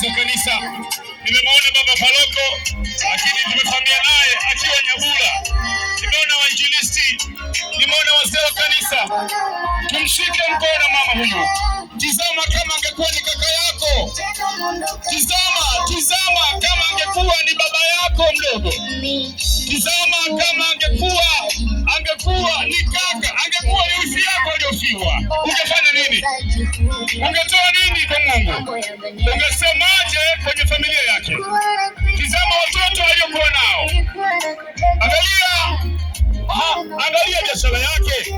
Viongozi wa kanisa, nimemwona baba paroko, lakini tumefahamiana naye akiwa Nyabula. Nimeona wainjilisti, nimeona wazee wa kanisa. Tumshike mkono mama huyu. Tizama kama angekuwa ni kaka yako, tizama, tizama kama angekuwa ni baba yako mdogo, tizama kama angekuwa ni kaka, angekuwa ni wifi yako aliyofiwa, ungefanya nini? Ungetoa nini kwa Mungu? Ungesemaje kwenye familia yake? Tizama watoto aliyokuwa nao, angalia, aha, angalia biashara yake,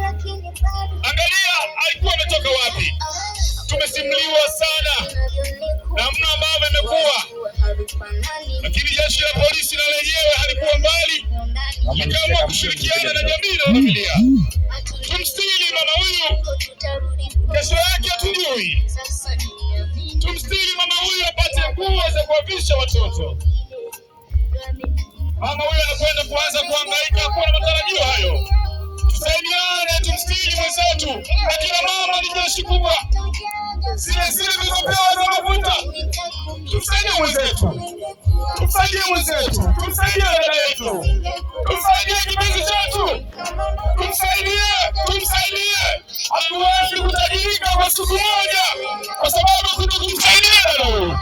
angalia alikuwa ametoka wapi. Tumesimuliwa sana namna ambavyo imekuwa, lakini jeshi la polisi na lenyewe halikuwa mbali, likaamua kushirikiana na jamii na familia. Tumstiri mama huyu, kesho yake hatujui. Tumstiri mama huyu apate nguo za kuwavisha watoto. Mama huyu anakwenda kuanza kuhangaika, kuwa na matarajio hayo. Tusaidiane, tumstiri mwenzetu. Akina mama ni jeshi kubwa, zile zile zilizopewa za mafuta. Tumsaidie mwenzetu, tumsaidie mwenzetu, tumsaidie dada yetu, tumsaidie kipenzi chetu, tumsaidie, tumsaidie. Hatuwezi kutajirika kwa siku moja kwa sababu kutokumsaidia dada huyu.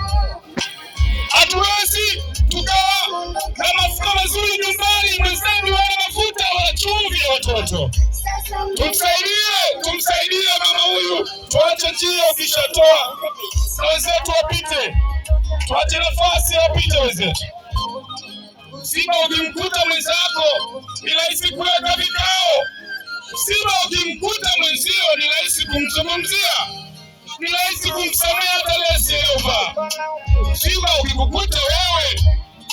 Hatuwezi tukawa na mafuta mazuri nyumbani, mwenzenu wala mafuta wala chumvi ya watoto. Tumsaidie, tumsaidie mama huyu, tuache njia ukishatoa na wenzetu wapite, tuache nafasi wapite wenzetu. Msiba ukimkuta mwenzako ni rahisi kuweka vikao. Msiba ukimkuta mwenzio ni rahisi kumzungumzia, ni rahisi kumsamea hata lesi aliyovaa. Msiba ukikukuta wewe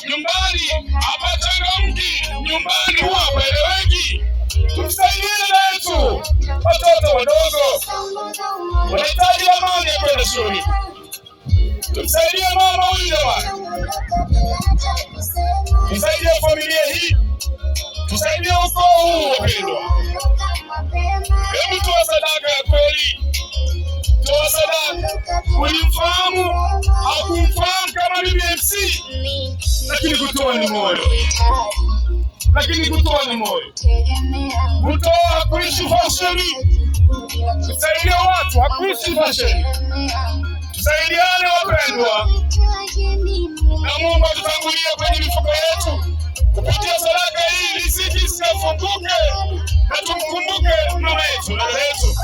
nyumbani hapachangamki, nyumbani huwa hapaeleweki. Tumsaidie dada yetu, watoto wadogo wanahitaji amani ya kwenda shule. Tumsaidie mama huyu jamani, tusaidie familia hii, tusaidie ukoo huu wapendwa. Hebu toa sadaka ya kweli, toa sadaka. Ulimfahamu hakumfahamu kama mimi MC, lakini kutoa ni moyo, lakini kutoa ni moyo. Kutoa hakuishi fasheni, kusaidia watu hakuishi fasheni. Tusaidiane wapendwa, na Mungu atutangulie kwenye mifuko yetu kupitia sadaka hii, riziki zikafunguke na tumkumbuke mama yetu na dada yetu.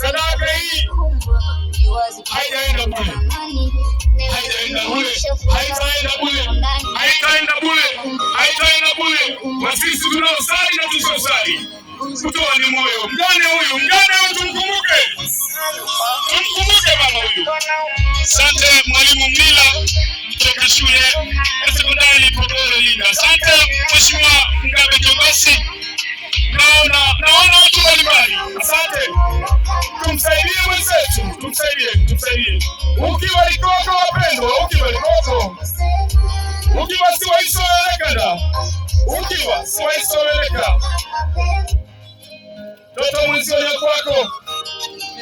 Sadaka hii haijaenda bure, haijaenda bure, haitaenda bure, haitaenda bure, haitaenda bure. Kwa sisi tunaosali na tusiosali, kutoa ni moyo. Mjane huyu, mjane huyu tumkumbuke, tumkumbuke mama huyu. Asante Mwalimu Mlila kutoka shule ya sekondari Ipogoro Linda. Asante Mheshimiwa Mgabe Kiongozi. Naona watu mbalimbali. Asante, tumsaidie mwenzetu, tumsaidie, tumsaidie. Ukiwa Likoko wapendwa, ukiwa Likoko, ukiwa siwaisoeleka, ukiwa siwaisoeleka, mtoto mwenzio ni kwako,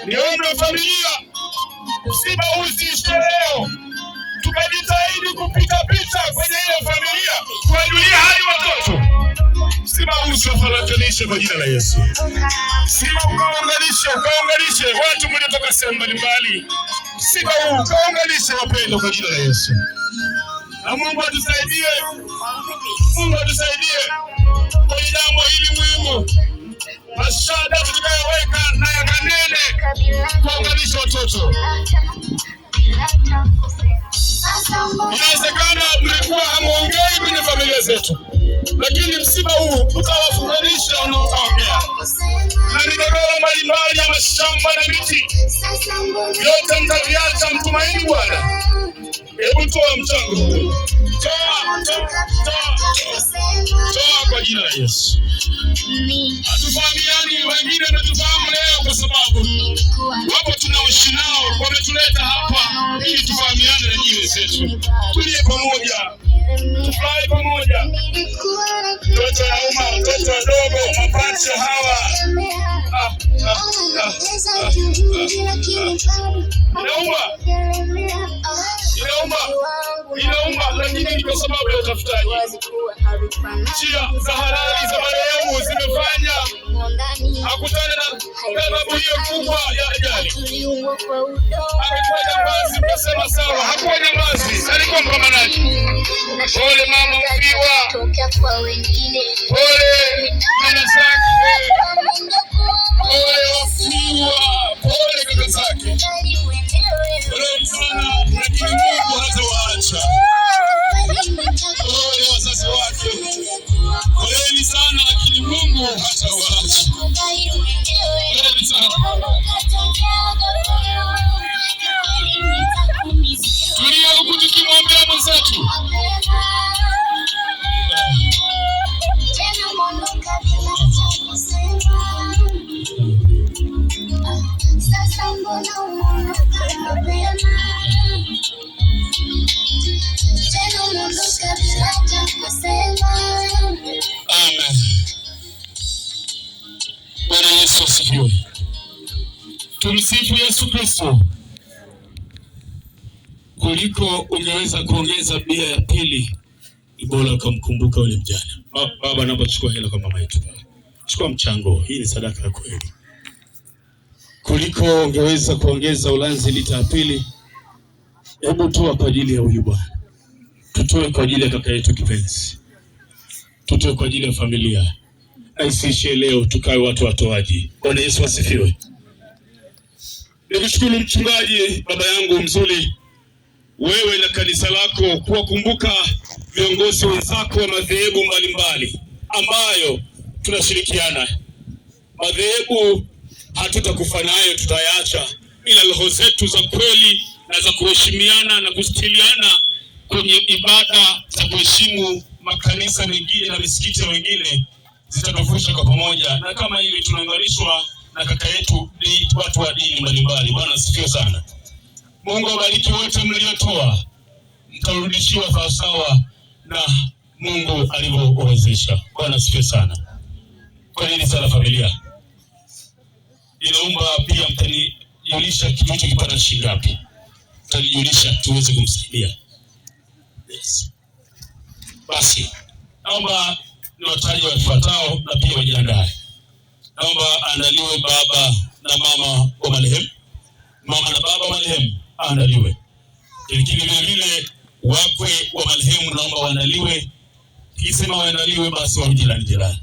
ni umri wa familia. Msiba usiishe leo, tukajitahidi kupita pita kwenye ile familia, kuwajulia hali watoto. Msiba usiwafarakanishe kwa jina la Yesu. Msiba ukaunganishe, ukaunganishe watu mliotoka sehemu mbalimbali. Msiba huu ukaunganishe wapendwa kwa jina la Yesu. Na Mungu atusaidie, Mungu atusaidie kwenye jambo hili muhimu. Mashada tutakayoweka na yakanene kuunganisha watoto. Inawezekana mlikuwa hamuongei kwenye familia zetu, lakini msiba huu utawafunganisha wanaoongea. Na migogoro mbalimbali ya mashamba na miti, yote mtaviacha, mtumaini Bwana. Hebu toa mchango huu, toa, toa, toa, toa, toa kwa jina la Yesu. Hatufahamiani, wengine wametufahamu leo kwa sababu wapo tunaoishi nao wametuleta hapa ili tufahamiane na nyinyi wenzetu, tulie pamoja, tufurahi pamoja. Mtoto wa umma, mtoto wadogo, mapacha hawa. Ah, ah, ah, ah, ah. Inauma. ni kwa sababu ya utafutaji. Njia za halali za marehemu zimefanya akutane na ghadhabu hiyo kubwa ya ajali. Angekuwa jambazi, mtasema sawa. Hakuwa jambazi, alikuwa mpambanaji. Pole mama mfiwa, pole dada zake, pole wafiwa, pole kaka zake. Pole sana, lakini Mungu hatawaacha. Pole wazazi wake, poleni sana, lakini Mungu hatawaacha. Poleni sana. Tulia huku tukimwombea mwenzetu. Amen. Bwana Yesu asifiwe. Tumsifu Yesu Kristo. Kuliko ungeweza kuongeza bia ya pili, ni bora ukamkumbuka yule mjane. Baba, naomba chukua hela kwa mama yetu pale. Chukua mchango, hii ni sadaka ya kweli. Kuliko ungeweza kuongeza ulanzi lita ya pili, hebu toa kwa ajili ya huyu bwana. Tutoe kwa ajili ya kaka yetu kipenzi, tutoe kwa ajili ya familia, na isiishie leo, tukawe watu watoaji. Bwana Yesu asifiwe. Nikushukuru mchungaji, baba yangu mzuri, wewe na kanisa lako kuwakumbuka viongozi wenzako wa madhehebu mbalimbali ambayo tunashirikiana. Madhehebu hatutakufa nayo, tutayaacha, ila roho zetu za kweli na za kuheshimiana na kustiliana kwenye ibada za kuheshimu makanisa mengine na misikiti ya wengine zitatuvusha kwa pamoja, na kama hivi tunaunganishwa na kaka yetu ni watu wa dini mbalimbali. Bwana asifiwe sana. Mungu awabariki wote mliotoa, mtarudishiwa sawasawa na Mungu alivyowezesha. Bwana asifiwe sana. Kwa nini sana familia? Ninaomba pia mtanijulisha kitu hicho kipata shilingi ngapi, mtanijulisha tuweze kumsaidia. Yes. Basi naomba niwataje wafuatao na pia wajiandae. Naomba aandaliwe baba na mama wa marehemu, mama na baba wa marehemu aandaliwe, lakini vile vile wakwe wa marehemu naomba waandaliwe. Kisema waandaliwe, basi wawe jirani jirani.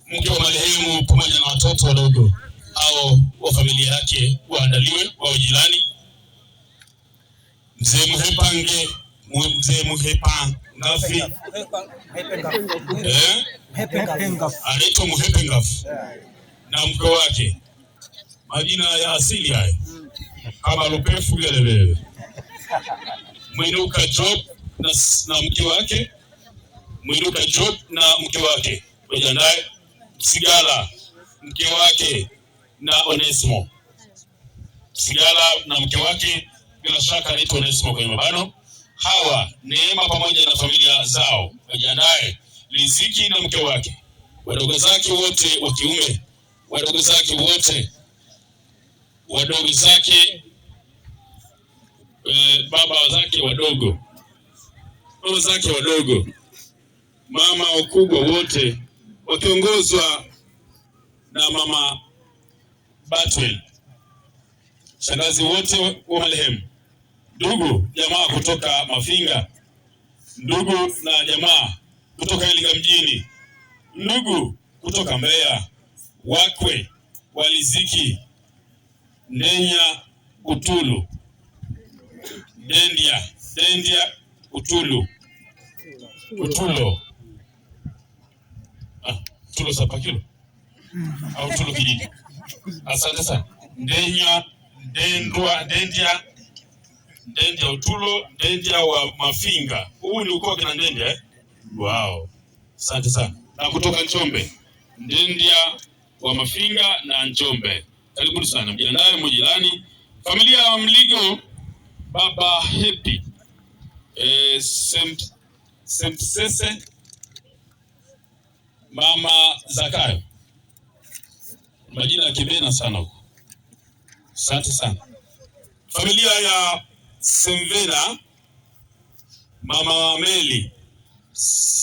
Mke wa marehemu pamoja na watoto wadogo au wa familia yake waandaliwe, wawe jirani. Mzee Muhepange, mzee Muhepangafi, anaitwa Muhepengafu na mke wake, majina ya asili hayo kama Lupefu Gelebele. Mwinuka Job na mke wake, Mwinuka Job na mke wake wajiandae. Msigala mke wake na Onesmo, Msigala na mke wake bila shaka anaitwa Onesmo kwenye mabano. Hawa Neema pamoja na familia zao wajiandae. Riziki na mke wake, wadogo zake wote wa kiume, wadogo zake wote, wadogo zake baba zake wadogo, baba zake wadogo, mama wakubwa wote wakiongozwa na mama Batwell, shangazi wote wa marehemu, ndugu jamaa kutoka Mafinga, ndugu na jamaa kutoka Iringa mjini, ndugu kutoka Mbeya, wakwe wa Riziki, Ndenya Utulu, Dendia, Dendia Utulu, Utulo, Utulo Sapakilo au Utulo kijiji. Asante sana. Ndenya, Ndendwa, Dendia, Ndendia Utulo, Ndendia wa Mafinga. Huu ni ukoo kina Ndendia eh? Wow. Asante sana. Na kutoka Njombe, Ndendia wa Mafinga na Njombe. Karibuni sana. Mjiandae mjirani. Familia ya Mligo, Baba Happy. Semsese, Mama Zakayo. Majina ya kibena sana huko. Asante sana. Familia ya Semvela, Mama wa Meli.